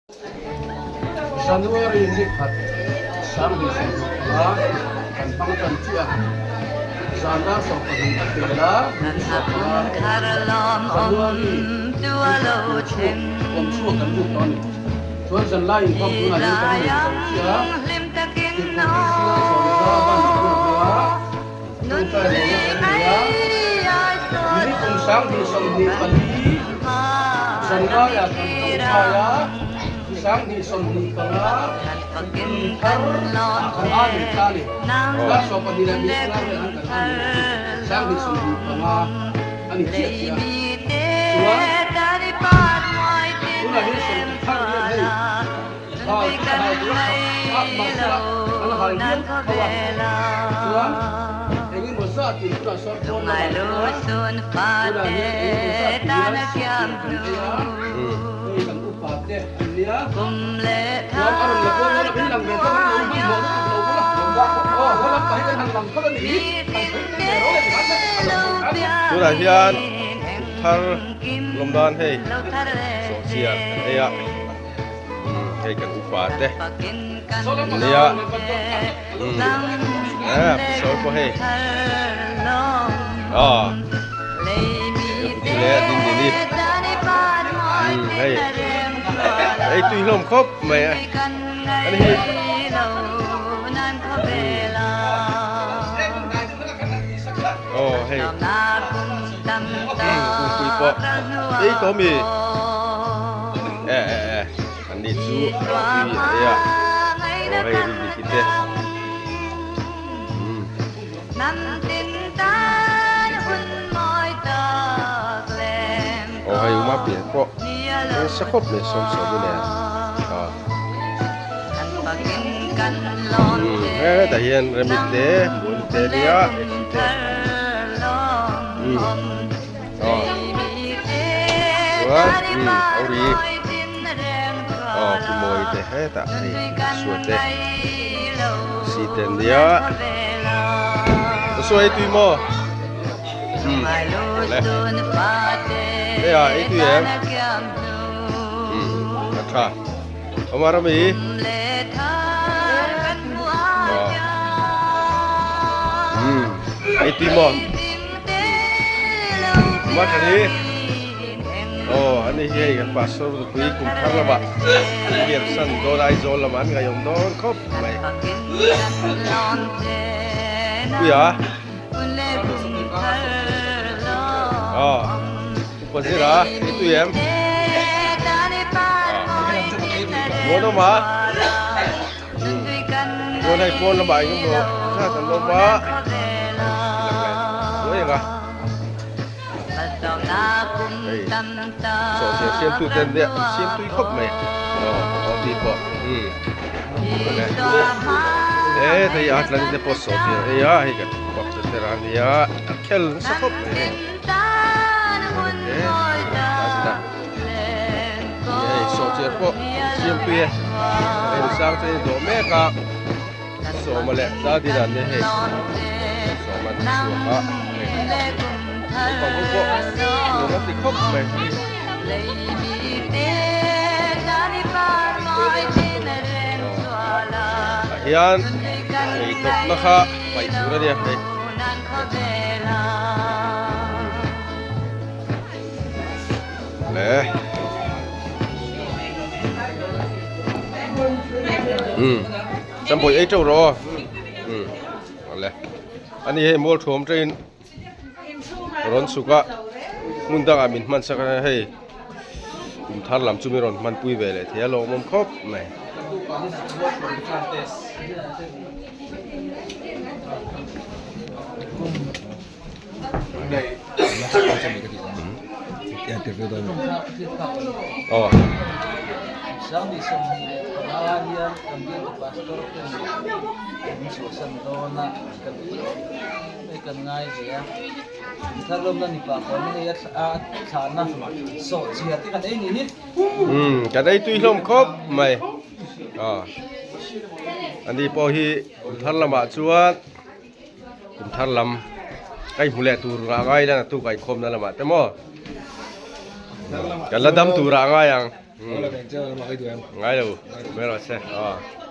January ni khat 2025 kan hmang tan chiah a, zan dar 12 a pel a, ni 15 January ni khat kum chhuak kum chhuak kan lut tawh a ni. Chuan zan lai inkhawm tunah hian kan nei zo chiah a, tirhkoh te zinga zawlza ban kan la hmang a, tawngtai lohna kan nei a, ni kum 2024 zan laiah kan tawngtai a, 2025 kum thar ah kan a nei ta a ni. Dar 12 leh minute nga velah khan kan a nei a ni. 2025 a ni chiah chiah a. Chuan tunah hian sawmhnih thar hian hei hal chu hal tur a tha a mahsela an hal viau tho a. Chuan engemaw zat in tunah sawn pawn lamah hian tunah hian engemaw zat in hian sawhchiar kan ei a. Hei kan upa te an nia. Chuan a rawn la kual dawn a, min lang ve tawk a, lo hmanhmawh lutuk lo bawk a. Aw, haw lam pah hi kan han lang phawt a ni hi. Han sawi mai ve rawh le tikhan a lo sawi khan a. Tunah hian thar lawm dan hei sawhchiar kan ei a, hei kan upa te an nia. Eh, sawi pawh hei. Aw. Le ding ni ni. Hei. Hei tui hlawm khawp mai a. Ani hi. Aw hei. Kungpui pawh. Ei tawh mi. Eh eh eh. An ni chu tui a ei a. Aw hei rin ni te. Aw hei uma pian pawh nasa khawp mai sawm sawm i nen a hetah hian remi te muani te nia esi te aw chuan aw ri aw pu mawi te hetah hei suat te. Si te nia Ka ei tui maw um le hei a ei tui em um a tha awm a rami um ei tui maw ma tha ni Aw ani hi hei kan pastor nupui kum thar lamah an biak san dawn Aizawl lamah an ngaihawm dawn khawp mai. Puia Aw upa zira i tui em? Muan awm a Chuan hei pawn lamah eng emaw zat an awm a Buai ang a. Hei sawhchiar siamtu te an nia an siam tui khawp mai aw coffee pawh umm he hei a tlan te pawh sawhchiar ei a hei kan pap te te rang nia a khel nasa khawp mai hei hei sawhchiar pawh an siam tui e hei sang te dawh mek a Sawma leh Dadina an nia hei Sawma an chhuak a hei naupang ho pawh nuam an ti khawp mai tah hian ei tawpna kha paih tur a nia hei le umm Chambawi ei teuh rawh aw umm awle ani hei mual thuam train rawn chhuk a hmun dangah min hman sak a hei kum thar lam chu min rawn hman pui ve leh thei a lawmawm khawp mai. Aw. Umm kan ei tui hlawm khawp mai aw ani pawh hi thar lamah chuan. Kum thar lam ka inhmu leh tur a ngai la naktuk a inkhawmna lamah te maw kan la dam tur ah a ngai ang. Ngai lo Ngai lo mai rawh se. Aw.